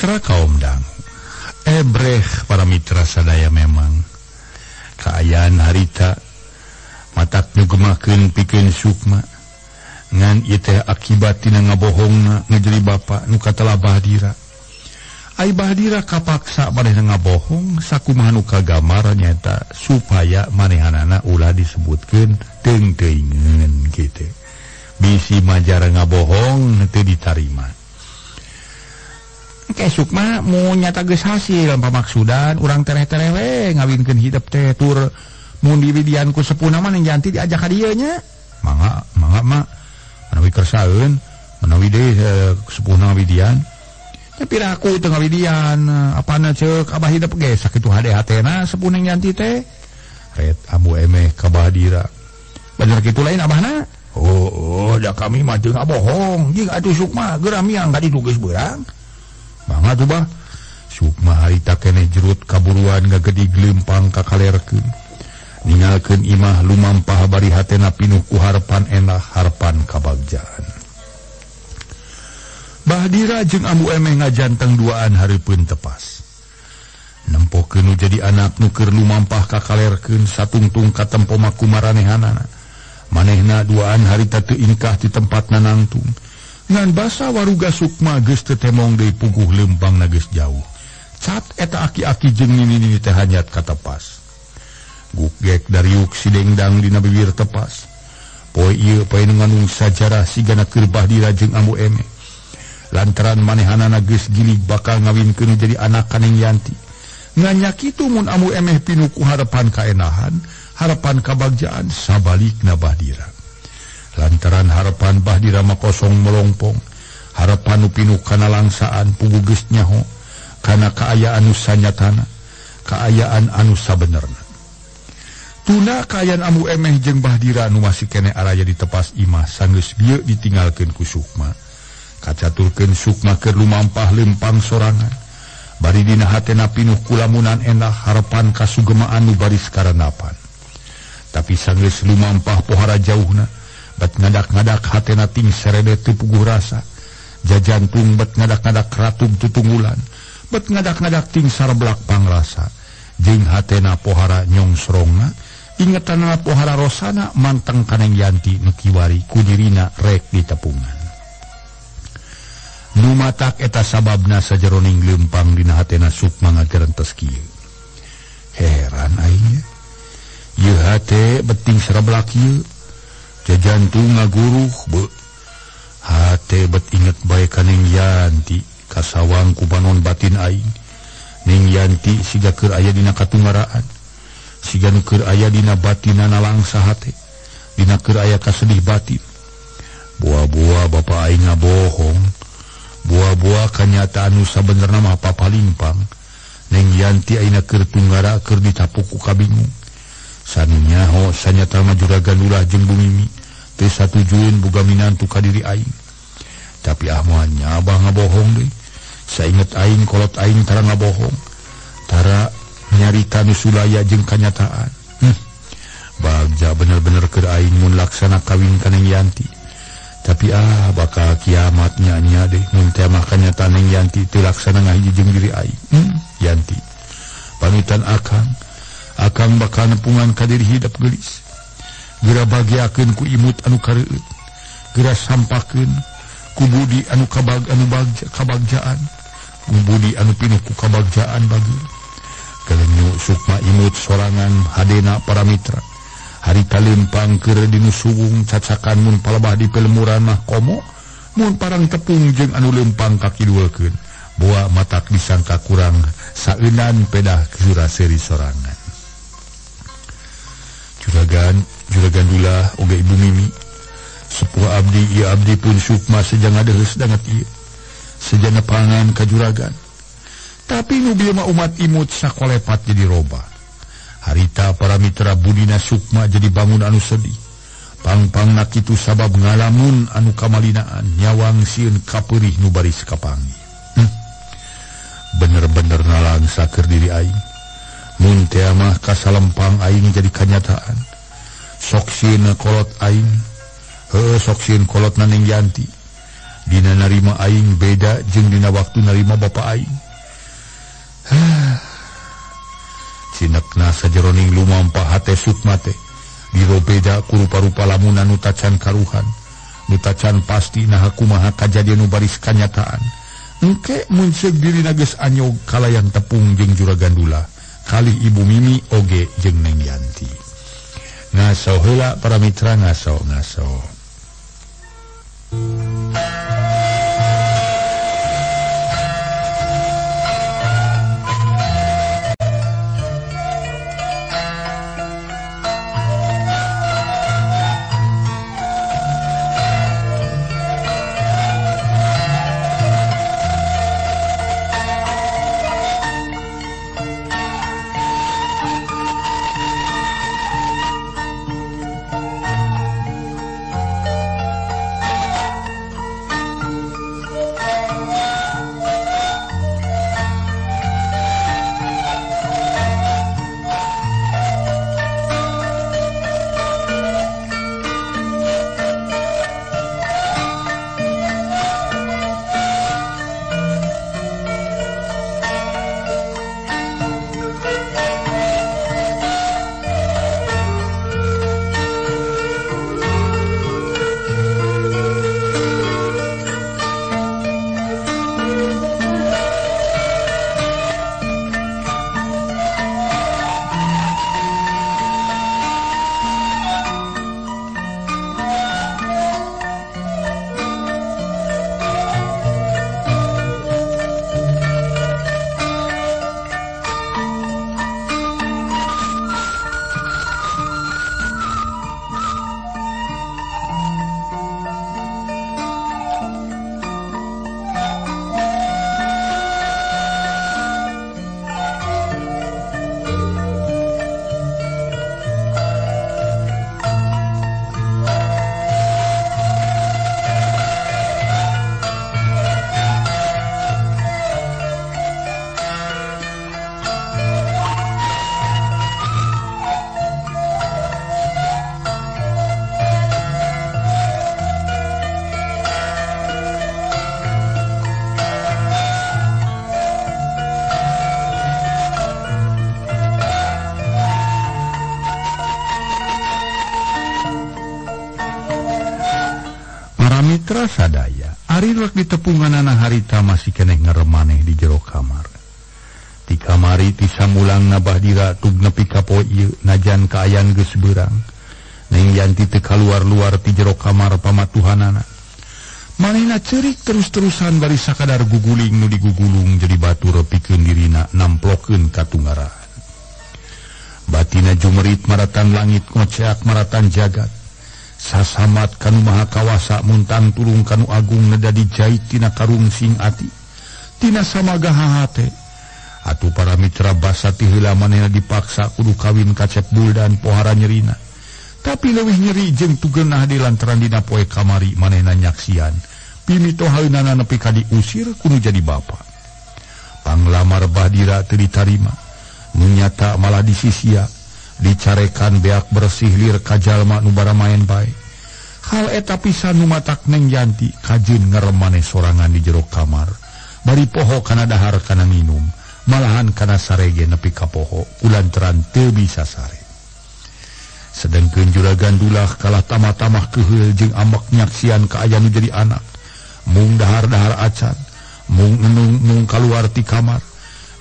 Mitra kaum dangu. Ebreh para mitra sadaya memang kaayaan harita matak nu gemakeun pikeun sukma ngan ieu teh akibat tina ngabohongna ngejeli bapa nu katala Bahdira. Ai Bahdira kapaksa manehna ngabohong sakumaha nu kagamar nyaeta supaya manehanana ulah disebutkeun teung-teuingeun kitu. Bisi majara ngabohong teu ditarima. Ke Sukma mu nyata geus hasil pamaksudan urang tereh-tereh we ngawinkeun hidep teh tur mun diwidian ku sepuhna mah neng Yanti diajak ka dieu nya. Mangga mangga mak manawi kersaeun manawi deui sepuhna ngawidian. Tapi aku teu ngawidian apana ceuk abah hidep ge sakitu hade hatena sepuh neng Yanti teh. Ret ambu emeh ka Bahdira. Bener kitu lain abahna? Oh, da kami mah teu ngabohong. Jeung atuh Sukma geura miang ka ditu geus beurang. Mangga tuh bah. Sukma harita keneh jerut kaburuan ngagedig leumpang kakalerkeun. Ningalkeun imah lumampah bari hatena pinuh ku harepan enah harepan kabagjaan. Bahdira jeung Ambu Emeh ngajanteng duaan hareupeun tepas. Nempokeun nu jadi anak nu keur lumampah kakalerkeun satungtung katempo makumaranehanana. Manehna duaan harita teu ingkah di tempatna nangtung. Ngan basa waruga Sukma geus teu temong deui puguh leumpangna geus jauh. Cat eta aki-aki jeung nini-nini teh hanyat katepas. Gugek dariuk si dengdang dina bibir tepas. Poe ieu poe nu nganung sajarah sigana keur Bahdira jeung Ambu Emeh. Lantaran manehanana geus gilig bakal ngawinkeun jadi anak ka Neng Yanti. Ngan nya kitu mun Ambu Emeh pinuh ku harepan kaenahan, harepan kabagjaan sabalikna Bahdira. Lantaran harapan Bahdira mah kosong melongpong, harapan nu pinuh kana langsaan puguh geus nyaho kana kaayaan nu sanyatana, kaayaan anu sabenerna. Tuna kaayaan Ambu Emeh jeung Bahdira nu masih keneh araya di tepas imah sanggeus bieu ditinggalkeun ku Sukma. Kacaturkeun Sukma keur lumampah lempang sorangan. Bari dina hatena pinuh kulamunan endah harapan kasugemaan nu baris karenapan. Tapi sanggeus lumampah pohara jauhna, bet ngadak-ngadak hatena ting serede teu puguh rasa. Jajantung bet ngadak-ngadak ratug tutunggulan, bet ngadak-ngadak ting sarblak pangrasa. Jeung hatena pohara nyongsrongna, ingetanna pohara rosana manteng ka Neng Yanti nu kiwari ku dirina rek ditepungan. Nu matak eta sababna sajeroning leumpang dina hatena Sukma ngagerentes kieu. Heran aing nya. Ieu hate beting sarablak ieu. Jajantung ngaguruh be. Hate bet inget bae ka Neng Yanti kasawang ku panon batin aing. Neng Yanti siga keur aya dina katunggaraan. Siga nu keur aya dina batinana langsa hate. Dina keur aya kasedih batin. Buah-buah bapa aing ngabohong. Buah-buah kanyataan nu sabenerna mah papalimpang. Neng Yanti ayeuna keur tunggara keur ditapuk ku kabingung. Sanu nyaho sanyata mah juragan ulah jeung bumimi teu satujueun boga minantu ka diri aing. Tapi ah moal nya abah ngabohong deui. Sainget aing kolot aing tara ngabohong. Tara nyarita nu sulaya jeung kanyataan. Bagja bener-bener keur aing mun laksana kawin ka Neng Yanti. Tapi ah bakal kiamat nya-nya deh mun teh mah kanyataan Neng Yanti teu laksana ngahiji jeung diri aing. Yanti panutan akang. Akang bakal nepungan ka diri hidep geulis. Geura bagiakeun ku imut anu kareueut. Geura sampakeun ku budi anu kabag anu bagja kabagjaan. Ku budi anu pinuh ku kabagjaan bageur. Kelenyu Sukma imut sorangan hadena para mitra. Harita lempang keur dinu suwung cacakan mun palebah di pelemuran mah komo mun parang tepung jeung anu lempang kakiduekeun. Boa matak disangka kurang saeunan pedah sura-seuri sorangan. Juragan Dullah oge Ibu Mimi. Sepuh abdi ieu abdi pun Sukma sejang ngadeheus danget ieu. Sejana pangan ka juragan. Tapi nu bieu mah umat imut sakolepat jadi robah. Harita para mitra budina Sukma jadi bangun anu sedih. Pang-pangna kitu sabab ngalamun anu kamalinaan nyawang sieun kapeurih nu baris kapanggih. Bener-bener nalangsa keur diri aing. Mun teh mah kasalempang aing jadi kanyataan. Sok sieun kolot aing. Heuh sok sieun kolot na Neng Yanti. Dina narima aing beda jeung dina waktu narima bapa aing. Cinekna sajeroning lumampah hate Sukma teh diro beda ku rupa-rupa lamunan nu tacan karuhan. Nu tacan pasti naha kumaha kajadian nu baris kanyataan. Engke mun ceuk dirina geus anyog kalayan tepung jeung Juragan Dula kalih Ibu Mimi oge jeung Neng Yanti. Ngaso heula para mitra, ngaso ngaso. Mitra sadaya, ari rek ditepunganana harita masih keneh ngeremaneh di jero kamar. Ti kamari ti samulangna Bahdira tug nepi ka poe ieu najan kaayan geus beurang. Neng Yanti teu kaluar-luar ti jero kamar pamatuhanana. Manehna ceurik terus-terusan bari sakadar guguling nu digugulung jadi batur pikeun dirina namplokeun ka tunggaraan. Batina jumerit maratan langit ngoceak maratan jagat. Sasamat kanu maha kawasa muntang tulung kanu agung neda dijait tina karungsing ati tina samaga hahate. Atuh para mitra basa ti heula manehna dipaksa kudu kawin ka Cep Buldan pohara nyerina. Tapi leuwih nyeri jeung tugeunah di lantaran dina poe kamari manehna nyaksian pimitohaeunana nepi ka diusir kudu jadi bapa. Panglamar Bahdira teu ditarima, nu nyata malah disisia. Dicarekan beak bersih lir ka jalma nu baramaen bae. Hal eta pisan nu matak Neng Yanti kajeun ngeremane sorangan di jero kamar. Bari poho kana dahar kana minum, malahan kana sarege nepi ka poho kulantaran teu bisa sare. Sedengkeun Juragan Dulah kalah tamah-tamah keuheul jeung ambek nyaksian kaayaan nu jadi anak. Mung dahar-dahar acan, mung enung mung kaluar ti kamar.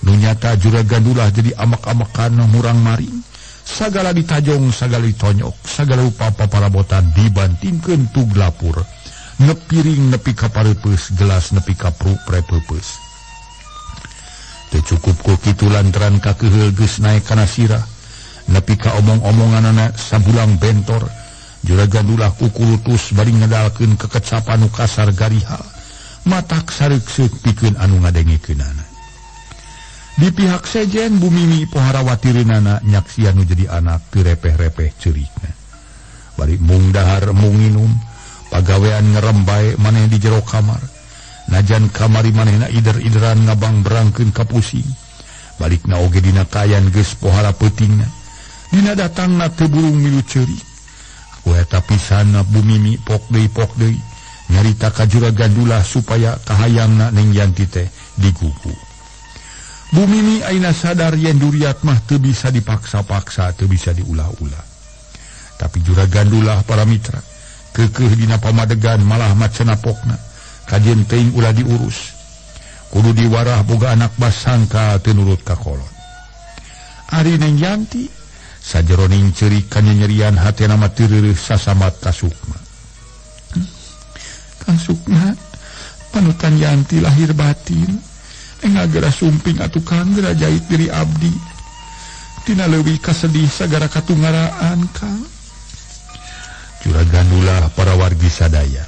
Nu nyata Juragan Dulah jadi amak-amakan murang maring. Sagala ditajong, sagala ditonyok, sagala rupa paparabotan dibantingkeun tug lapur. Nepiring nepi ka pareupeus, gelas nepi ka prepeupeus. Teu cukup ku kitu lantaran kakeuheul geus naek kana sirah. Nepi ka omong-omonganana sabulang bentor. Juragan Dulah kukulutus bari ngedalkeun kekecapan nu kasar garihal. Matak sareukseuk pikeun anu ngadengekeunana. Di pihak sejen Bu Mimi poharawatireunana nyaksian nu jadi anak teu repeh-repeh ceurikna. Bari mung dahar mung nginum, pagawean ngerem bae maneh di jero kamar. Najan kamari manehna ider-ideran ngabang berangkeun ka pusing. Balikna oge dina kaayaan geus pohara peutingna. Dina datangna teu burung milu ceurik. Ku eta pisan Bu Mimi pok deui pok deui. Nyarita ka Juragan Dulah supaya kahayangna Neng Yanti teh digugu. Bu Mimi ayeuna sadar yen duriat mah teu bisa dipaksa-paksa, teu bisa diulah-ulah. Tapi Juragan Dulah para mitra kekeuh dina pamadegan malah macenapokna. Kajen teuing ulah diurus. Kudu diwarah boga anak basangka teu nurut ka kolot. Ari Neng Yanti sajeroning ceurik kanyanyerian hatena mah teu reureuh sasambat ka Sukma. Kang Sukma, panutan Yanti lahir batin. Engagera sumping atuh Kang geura jait diri abdi. Tina leuwih kasedih sagara katungaraan Kang. Juragan Dulah para wargi sadaya.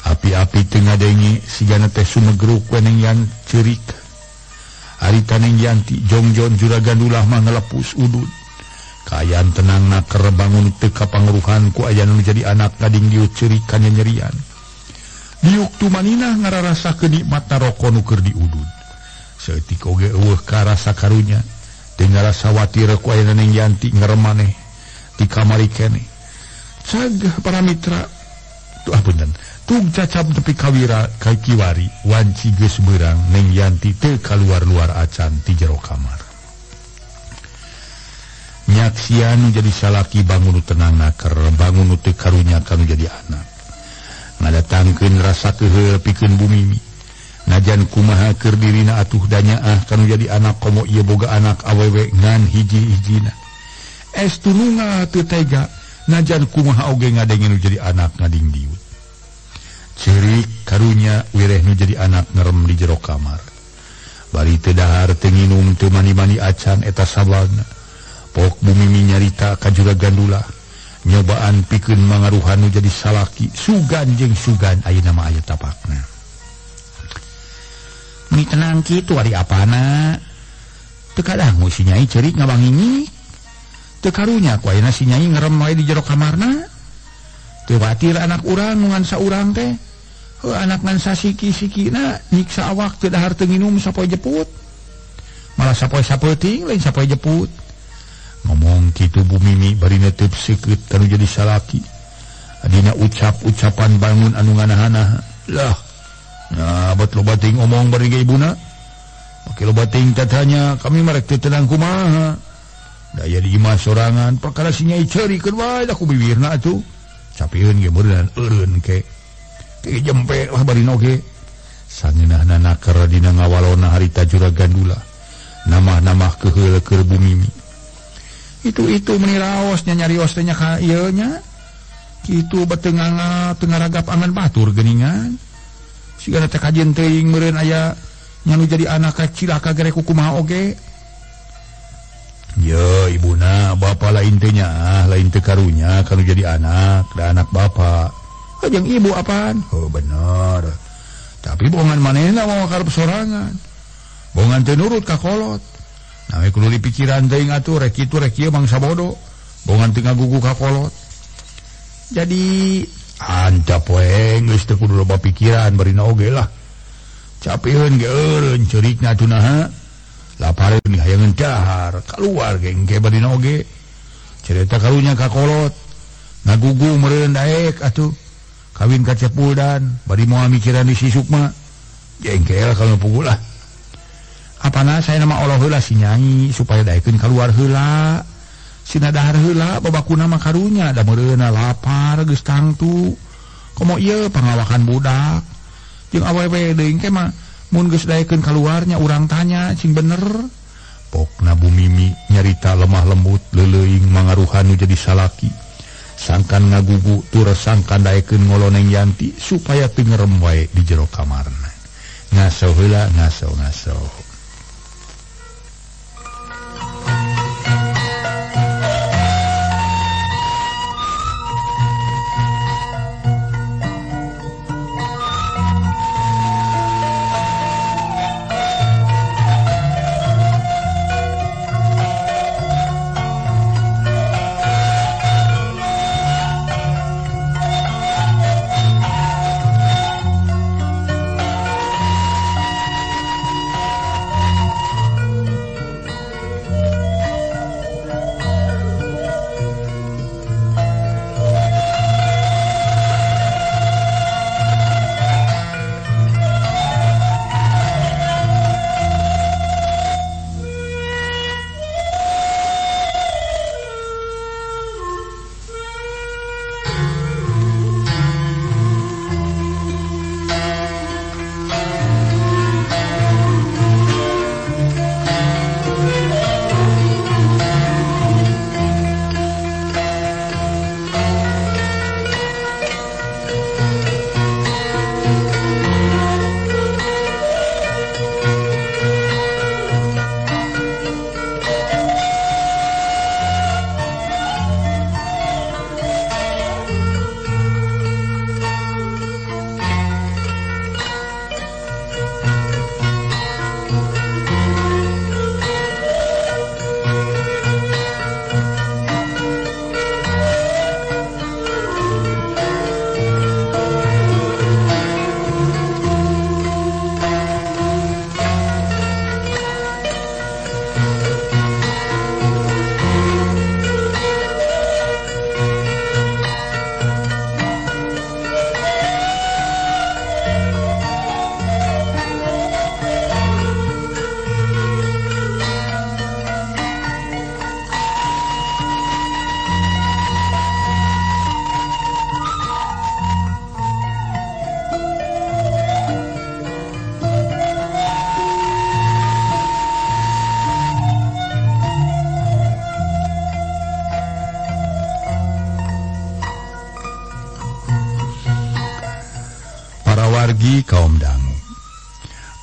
Api-api teu ngadenge sigana teh sumegruk we Neng Yan ceurik. Harita Neng Yanti jongjon Juragan Dulah mah ngelepus udud. Kaayaan tenangna keur bangun teu kapangaruhan ku aya nu jadi anak ngading dieu ceurik kanyanyerian. Diuk tumaninah ngararasa kenikmatna roko nu keur diudud. Saeutik oge eueuh karasa karunya, teu ngarasa watir ku aya Neng Yanti ngeremaneh di kamari keneh. Cagah para mitra, tuh apunten, tug cacap tepi kawira ka kiwari wanci geus beurang Neng Yanti teu kaluar-luar acan ti jero kamar. Nyaksian nu jadi salaki bangun nu tenangna keur bangun nu teu karunya kanu jadi anak. Ngadatangkeun rasa keheul pikeun Bu Mimi. Najan kumaha keur dirina atuh danyaah kanu jadi anak komo ieu boga anak awewe ngan hiji-hijina. Es tununga teu tega najan kumaha oge ngadenge nu jadi anak ngading diut. Ceurik karunya wireh nu jadi anak ngerem di jero kamar. Bari teu dahar teu nginum teu mani-mani acan eta sababna. Pok Bu Mimi nyarita ka Juragan Dulah. Nyobaan pikeun mangaruhan nu jadi salaki sugan jeung sugan ayeuna mah aya tapakna. Meni tenang kitu ari apana? Teu kadangu si Nyai ceurik ngabangingi. Teu karunya ku ayeuna si Nyai ngerem wae di jero kamarna. Teu watir anak urang nu ngan saurang teh. Heuh anak ngan sasiki-sikina nyiksa awak teu dahar teu nginum sapoe jeput. Malah sapoe sapeuting lain sapoe jeput. Ngomong kitu Bu Mimi bari neuteub seukeut kanu jadi salaki. Adina ucap-ucapan bangun anu nganahanah. Lah, nah bet loba teuing omong bari ge ibuna. Make loba teuing tatanya kami mah rek teu tenang kumaha. Da aya di imah sorangan perkara si Nyai ceurikeun wae da ku bibirna atuh. Capieun ge meureun eureun ke. Ke jempe lah bari oge. Sangeunahna naker dina ngawalona harita Juragan Dulah. Namah-namah keheul keur Bu Mimi. Itu meni raos nya nyarios teh nya ka ieu nya. Kitu betenganga teu ngaragap angan batur geuningan. Sigana teh kajen teuing meureun aya nya nu jadi anak cilaka gere ku kumaha oge. Ye ibuna bapa lain teh nya, lain teu karunya kanu jadi anak, da anak bapa. Jeung ibu apaan? Oh bener. Tapi bohongan manehna mah karep sorangan. Bohongan teu nurut ka kolot. Nah, kudu dipikiran teuing atuh rek kitu rek ieu mangsa bodoh. Bongan teu ngagugu ka kolot. Jadi antap we geus teu kudu loba pikiran barina oge lah. Capieun ge eureun ceurikna atuh naha. Lapareun hayangeun dahar, kaluar ge engke barina oge. Cerita karunya ka kolot. Ngagugu meureun daek atuh. Kawin ka Cepuldan, bari moal mikiran di si Sukma. Jengkel kalau puguh lah. Apana saya nama Allah heula si Nyai supaya daekeun kaluar heula. Sina dahar heula babakuna mah karunya da meureunna lapar geus tangtu. Komo ieu pangawakan budak. Jeung awewe deui engke mah mun geus daekeun kaluarnya urang tanya cing bener. Pokna Bu Mimi nyarita lemah lembut leuleuing mangaruhan nu jadi salaki. Sangkan ngagugu tur sangkan daekeun ngoloneng Yanti supaya teu ngerem wae di jero kamarna. Ngaso heula ngaso-ngaso.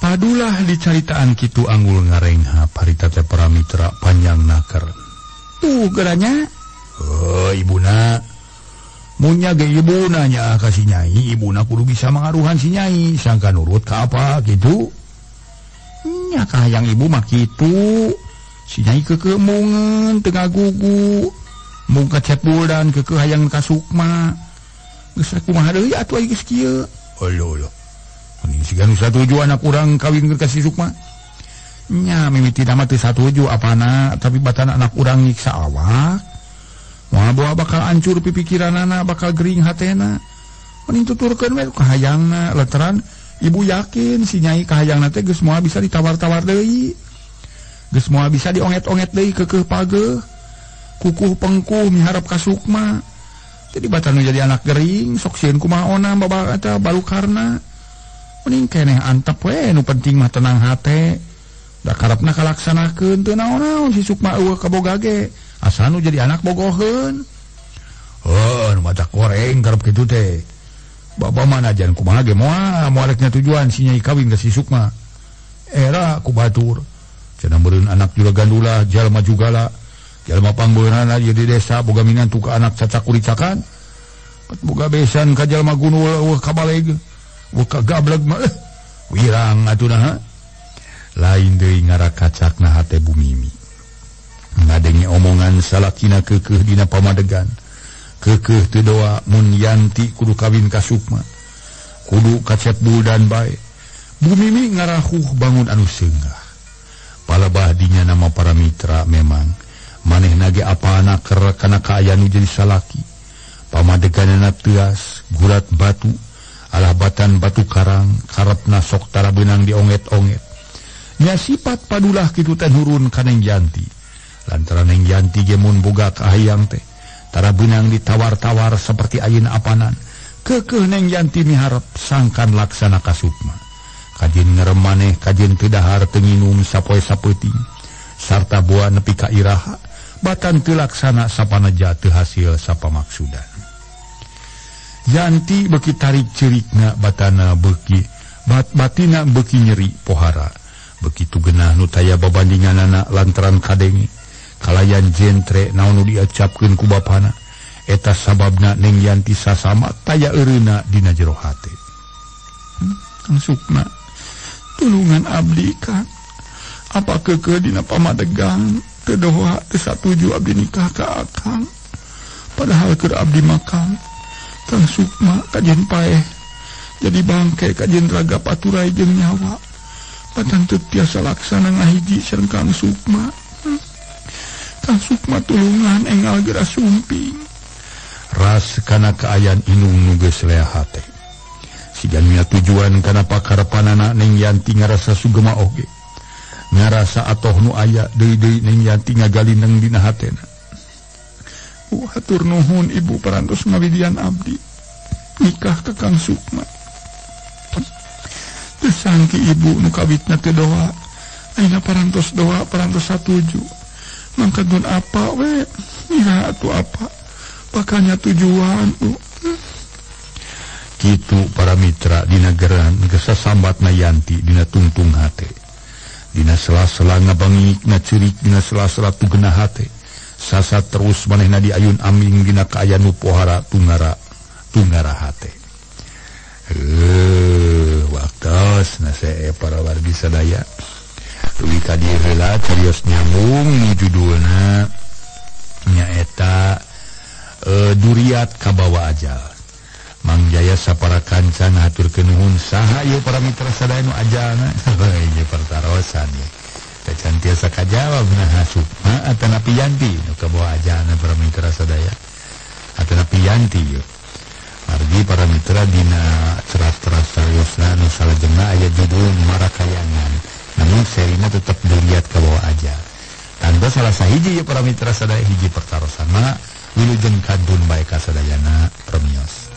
Padulah dicaritaan kitu anggul ngarengha parita teh para mitra panjang naker. Tuh geranya. Oh, ibuna. Munya ge ibuna nya ka si Nyai, ibuna kudu bisa mangaruhan si Nyai, sangka nurut ka apa kitu. Nya kahayang ibu mah kitu. Si Nyai kekemungeun teu ngagugu. Mung ka Cep Buldan kekeh hayang ka Sukma. Geus rek kumaha deui atuh ai geus kieu. Olo olo. Mending siga nu satuju anak urang kawin ka si Sukma. Nya mimitina mah teu satuju apana, tapi batana anak urang nyiksa awak. Moal boa bakal hancur pipikiranana, bakal gering hatena. Mending tuturkeun we kahayangna, lantaran ibu yakin si Nyai kahayangna teh geus moal bisa ditawar-tawar deui. Geus moal bisa dionget-onget deui keukeuh pageuh. Kukuh pengkuh miharap ka Sukma. Jadi batan nu jadi anak gering, sok sieun kumaha onam babak eta balukarna. Mending keneh antep we, nu penting mah tenang hate. Da karepna kalaksanakeun teu naon-naon si Sukma eueuh kaboga ge. Asa nu jadi anak bogoheun. Heuh, nu matak goreng karep kitu teh. Bapa mah najan kumaha ge moal, moal rek tujuan si Nyai kawin ka si Sukma. Era ku batur. Cenah meureun anak juga gandula, jalma jugala. Jalma pangbeunana ieu di desa boga minantu ka anak cacak kuricakan. Boga besan ka jalma gunul eueuh kabaleg. Eueuh kagableg mah wirang atuh naha. Lain deui ngarakacakna hate Bu Mimi. Ngadenge omongan salakina keukeuh dina pamadegan. Keukeuh teu doa mun Yanti kudu kawin ka Sukma. Kudu ka Cep Buldan bae. Bu Mimi ngarahuh bangun anu seunggah. Palebah dinya nama para mitra memang manehna ge apana keur kana kaayaan nu jadi salaki. Pamadeganana teuas, gurat batu, alah batan batu karang, karepna sok tara beunang dionget-onget. Nya sifat padulah kitu teh nurun ka Neng Yanti. Lantaran Neng Yanti ge mun boga kahayang teh tara beunang ditawar-tawar seperti ayeuna apanan. Keukeuh Neng Yanti miharep sangkan laksana ka Sukma. Kajin ngerem maneh, kajin teu dahar teu nginum sapoe sapeuting. Sarta boa nepi ka iraha, batan teu laksana sapanaja teu hasil sapamaksudan. Yanti beuki tarik ceurikna batana beuki batina beuki nyeri pohara. Begitu genah nu taya babandinganana lantaran kadenge. Kalayan jentre naon nu diucapkeun ku bapana. Eta sababna Neng Yanti sasama taya eureuna dina jero hate. Kang Sukma, tulungan abdi Kang. Apa keukeuh dina pamadegan teu doa teu satuju abdi nikah ka Akang. Padahal keur abdi makan Kang Sukma kajen paeh. Jadi bangke kajen raga paturai jeung nyawa. Batan teu tiasa laksana ngahiji sareng Kang Sukma. Kang Sukma tulungan enggal geura sumping. Ras kana kaayaan inung nu geus lea hate. Siga nya tujuan kana pakarepanana Neng Yanti ngarasa sugema oge. Ngarasa atoh nu aya deui-deui Neng Yanti ngagalineng dina hatena. Hatur nuhun ibu parantos ngawidian abdi nikah ka Kang Sukma. Teu sangki ibu nu kawitna teu doa, ayeuna parantos doa parantos satuju. Mangkagun apa we? Nya atuh apa? Pakanya tujuan bu. Kitu para mitra dina geran geus sasambatna Yanti dina tungtung hate. Dina sela-sela ngabangikna ceurik dina sela-sela tugena hate. Sasa terus manehna diayun aming dina kaayaan nu pohara tunggara hate. Waktos nase para wargi sadaya. Dugi ka dieu heula carios nyambung nu judulna nyaeta Duriat Kabawa Ajal. Mang Jaya sapara kancan haturkeun nuhun saha ieu para mitra sadaya nu ajalna. Ieu pertarosan ye. Teh can tiasa kajawab nah Sukma atanapi Yanti nu kabawa ajalna para mitra sadaya. Atanapi Yanti ieu. Margi para mitra dina cerat-cerat sariosna nu salajengna aya judul Marakayangan. Namun serina tetep Duriat Kabawa Ajal. Tanda salah sahiji ieu para mitra sadaya hiji pertarosan mah wilujeng kantun bae kasadayana permios.